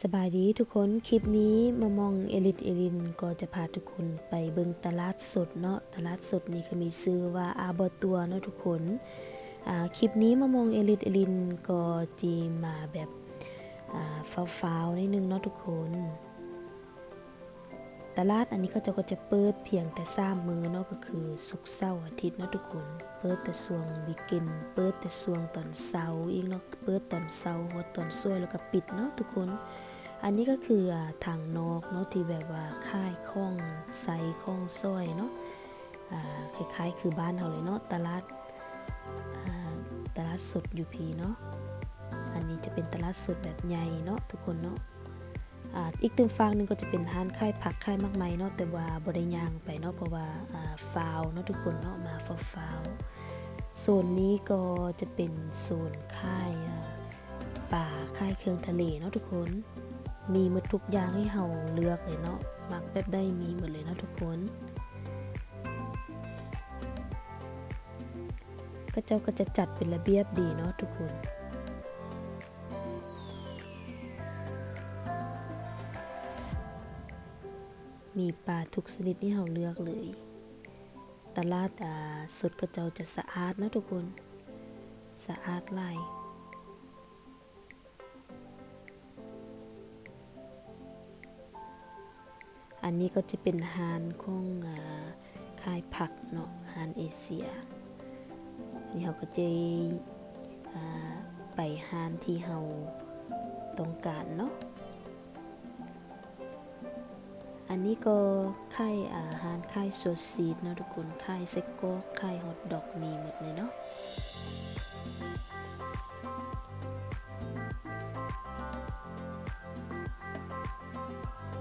ສະບາຍດີທຸກຄົນ, ຄລິບນີ້ມາມອງເອລິດເອລິນກໍຈະພາທຸກຄົນໄປເບິ່ງຕະຫຼາດສົດເນາະ. ຕະຫຼາດສົດນີ້ກໍມີຊື່ວ່າອາບໍຕົວເນາະທຸກຄົນ. ອາ ຄລິບນີ້ມາມອງເອລິດເອລິນກໍຈະມາແບບ ອາ ຟ້າວໆໜ້ອຍໜຶ່ງເນາະທຸກຄົນ. ຕະຫຼາດອັນນີ້ເຂົາເຈົ້າກໍຈະເປີດພຽງແຕ່ສາມມື້ເນາະ, ກໍຄືສຸກ, ເສົາ, ອາທິດເນາະທຸກຄົນ. ເປີດແຕ່ຊ່ວງວີກເອັນ, ເປີດແຕ່ຊ່ວງຕອນເຊົ້າອີກເນາະ, ເປີດຕອນເຊົ້າຮອດຕອນສວຍແລ້ວກໍປິດເນາະທຸກຄົນ. ອັນນີ້ກໍຄື ອາ ທາງນອກເນາະ ທີ່ແບບວ່າຂາຍຂອງໃຊ້ຂອງສອຍເນາະ, ອາ ຄ້າຍໆຄືບ້ານເຮົາເລີຍເນາະ, ຕະຫຼາດ ອາ ຕະຫຼາດສົດຢູ່ພີ້ເນາະ. ອັນນີ້ຈະເປັນຕະຫຼາດສົດແບບໃຫຍ່ເນາະທຸກຄົນເນາະ. ອາ ອີກຕື່ມຟາກໜຶ່ງກໍຈະເປັນຮ້ານຂາຍຜັກຂາຍໝາກໄມ້ເນາະ, ແຕ່ວ່າບໍ່ໄດ້ຍ່າງໄປເນາະ ເພາະວ່າ ອາ ຟ້າວເນາະທຸກຄົນເນາະ, ມາຟ້າວໆ. ໂຊນນີ້ກໍຈະເປັນໂຊນຂາຍ ອາ ປາ, ຂາຍເຄື່ອງທະເລເນາະທຸກຄົນ. ມີໝົດທຸກຢ່າງໃຫ້ເຮົາເລືອກເລີຍເນາະ, ມັກແບບໃດມີໝົດເລີຍເນາະທຸກຄົນ. ເຂົາເຈົ້າກໍຈະຈັດເປັນລະບຽບດີເນາະທຸກຄົນ. ມີປາທຸກຊະນິດໃຫ້ເຮົາເລືອກເລີຍ. ຕະຫຼາດ ອາ ສົດເຂົາເຈົ້າຈະສະອາດເນາະທຸກຄົນ, ສະອາດຫຼາຍ. ອັນນີ້ກໍຈະເປັນຮ້ານຂອງ ອາ ຂາຍຜັກເນາະ, ຮ້ານເອເຊຍ. ນີ້ເຮົາກໍຈະ ອາ ໄປຮ້ານທີ່ເຮົາຕ້ອງການເນາະ. ອັນນີ້ກໍຂາຍ ອາ ຮ້ານຂາຍໂຊຊີສເນາະທຸກຄົນ, ຂາຍໄສ້ກອກ, ຂາຍຮອດດອກ, ມີໝົດເລີຍເນາະ.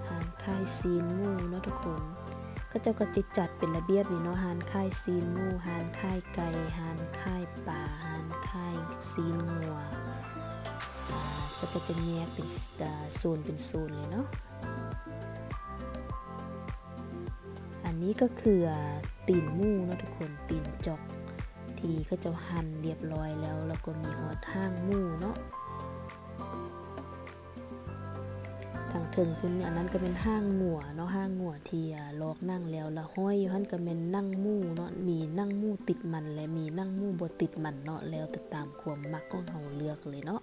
ຮ້ານຂາຍຊີ້ນໝູເນາະທຸກຄົນ, ເຂົາເຈົ້າກໍຈະຈັດເປັນລະບຽບນີ້ເນາະ, ຮ້ານຂາຍຊີ້ນໝູ, ຮ້ານຂາຍໄກ່, ຮ້ານຂາຍປາ, ຮ້ານຂາຍຊີ້ນງົວ, ອາ ເຂົາເຈົ້າຈະແຍກເປັນ ອາ ໂຊນເປັນໂຊນເລີຍເນາະ. ອັນນີ້ກໍຄື ອາ ຕີນໝູເນາະທຸກຄົນ, ຕີນຈອກທີ່ເຂົາເຈົ້າຫັ່ນລຽບລ້ອຍແລ້ວ, ແລ້ວກໍມີຮອດຫາງໝູເນາະ. ທາງເທິງພຸ້ນ ອັນນັ້ນກໍແມ່ນຫາງງົວເນາະ, ຫາງງົວທີ່ ອາ ລອກໜັງແລ້ວ ແລ້ວຫ້ອຍຢູ່ຫັ້ນກໍແມ່ນໜັງໝູເນາະ, ມີໜັງໝູຕິດມັນ ແລະ ມີໜັງໝູບໍ່ຕິດມັນເນາະ, ແລ້ວແຕ່ຕາມຄວາມມັກຂອງເຮົາເລືອກເລີຍເນາະ.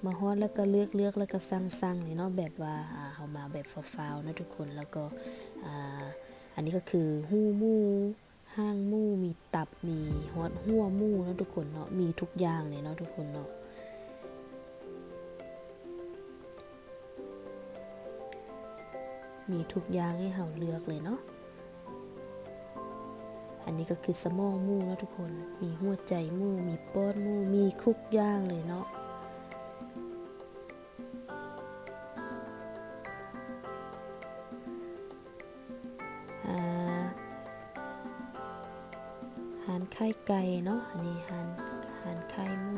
ມາຮອດແລ້ວກໍເລືອກ, ເລືອກແລ້ວກໍສັ່ງ, ສັ່ງເລີຍເນາະ, ແບບວ່າ ອາ ເຮົາມາແບບຟ້າວໆເນາະທຸກຄົນ. ແລ້ວກໍ ອາ ອັນນີ້ກໍຄືຫູໝູ, ຫາງໝູ, ມີຕັບ, ມີຮອດຫົວໝູເນາະທຸກຄົນເນາະ, ມີທຸກຢ່າງເລີຍເນາະທຸກຄົນເນາະ, ມີທຸກຢ່າງໃຫ້ເຮົາເລືອກເລີຍເນາະ. ອັນນີ້ກໍຄືສະໝອງໝູເນາະທຸກຄົນ, ມີຫົວໃຈໝູ, ມີປອດໝູ, ມີທຸກຢ່າງເລີຍເນາະ. ອາ ຮ້ານຂາຍໄກ່ເນາະ, ອັນນີ້ຮ້ານ, ຮ້ານຂາຍໝູ,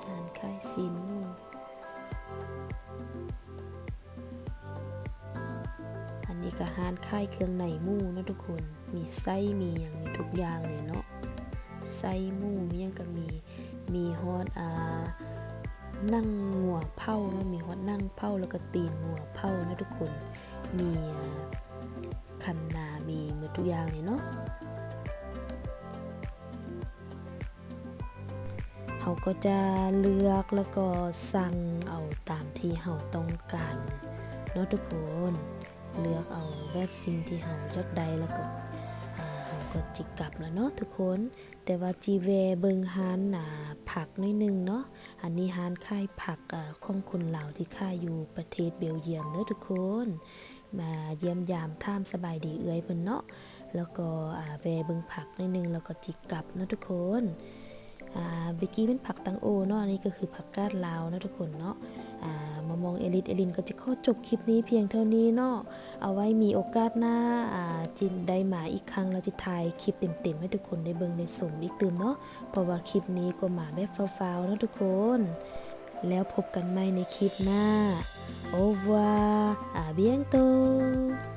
ຮ້ານຂາຍຊີ້ນໝູ. ອັນນີ້ກໍຮ້ານຂາຍເຄື່ອງໃນໝູເນາະທຸກຄົນ, ມີໄສ້, ມີຫຍັງ, ມີທຸກຢ່າງເລີຍເນາະ, ໄສ້ໝູ ມີຫຍັງກໍມີ. ມີຮອດ ອາ ໜັງງົວເຜົາເນາະ, ມີຮອດໜັງເຜົາ ແລ້ວກໍຕີນງົວເຜົາເນາະທຸກຄົນ, ມີ ອາ ຄັນນາ, ມີໝົດທຸກຢ່າງເລີຍເນາະ. ເຮົາກໍຈະເລືອກ ແລ້ວກໍສັ່ງເອົາຕາມທີ່ເຮົາຕ້ອງການເນາະທຸກຄົນ, ເລືອກເອົາແບບສິ່ງທີ່ເຮົາຢາກໄດ້ ແລ້ວກໍ ອາ ເຮົາກໍຊິກັບແລ້ວເນາະທຸກຄົນ. ແຕ່ວ່າຈິແວ່ເບິ່ງຮ້ານ ອາ ຜັກໜ້ອຍໜຶ່ງເນາະ. ອັນນີ້ຮ້ານຂາຍຜັກ ອາ ຂອງຄົນລາວທີ່ຂາຍຢູ່ປະເທດເບວຢ້ຽມເດີທຸກຄົນ. ມາຢ້ຽມຢາມຖາມສະບາຍດີເອື້ອຍເພິ່ນເນາະ, ແລ້ວກໍ ອາ ແວ່ເບິ່ງຜັກໜ້ອຍໜຶ່ງ ແລ້ວກໍຈິກັບເນາະທຸກຄົນ. ອາ ເບກກີ້ແມ່ນຜັກຕັງໂອເນາະ, ອັນນີ້ກໍຄືຜັກກາດລາວເນາະທຸກຄົນເນາະ. ອາ ມາມອງເອລິດເອລິນກໍຈະຂໍຈົບຄລິບນີ້ພຽງເທົ່ານີ້ເນາະ. ເອົາໄວ້ມີໂອກາດໜ້າ ອາ ຈິໄດ້ມາອີກຄັ້ງ ແລ້ວຈິຖ່າຍຄລິບເຕັມໆໃຫ້ທຸກຄົນໄດ້ເບິ່ງໄດ້ຊົມອີກຕື່ມເນາະ, ເພາະວ່າຄລິບນີ້ກໍມາແບບຟ້າວໆເນາະທຸກຄົນ. ແລ້ວພົບກັນໃໝ່ໃນຄລິບໜ້າ. Au revoir, à bientôt.